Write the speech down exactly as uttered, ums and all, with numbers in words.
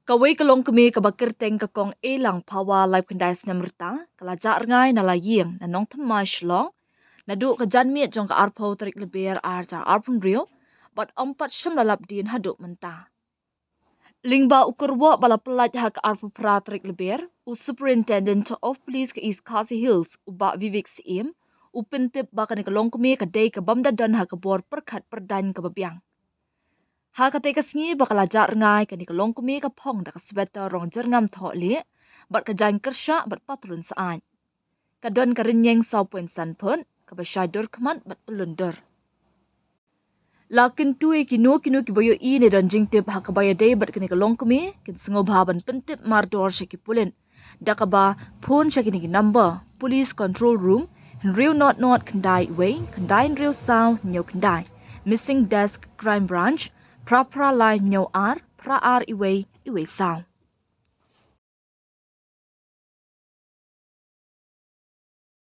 Kawei ka longkmie kaba kyrteng ka Kong Elang Phawa, laiphew khyndai snem rta, ka la jah rngai na la ïing na Nongthymmai, Shillong, naduh ka janmiet jong ka arphew tarik Lber ar hajar arphew hynriew, bad ym pat shym la lap dien haduh mynta. Lyngba u kyrwoh ba la pyllait ha ka arphew phra tarik Lber, u Superintendent of Police ka East Khasi Hills, u Bah Vivek Syiem, u pyntip ba kane ka longkmie ka dei ka bym da don ha ka bor pyrkhat pyrdaiñ kaba biang. Ha katei ka sngi ba ka la jah rngai, kane ka longkmie ka phong da ka sweater rong jyrngam thohlieh, bad ka jaiñ kyrshah bad patlun syaid. Ka don ka rynïeng saw point san phut, kaba shai dur khmat bad pyllun dur. La kyntu ïa kino kino kiba ïohi ne don jingtip ha kaba ïadei bad kane ka longkmie, kin sngewbha ban pyntip mardor sha ki pulit da kaba phone sha kine ki number: Police Control Room, hynriew nod nod khyndai wei, khyndai hynriew saw hynñiew khyndai; Missing Desk, Crime Branch, phra phra lai hynñiew ar, phra ar wei wei saw.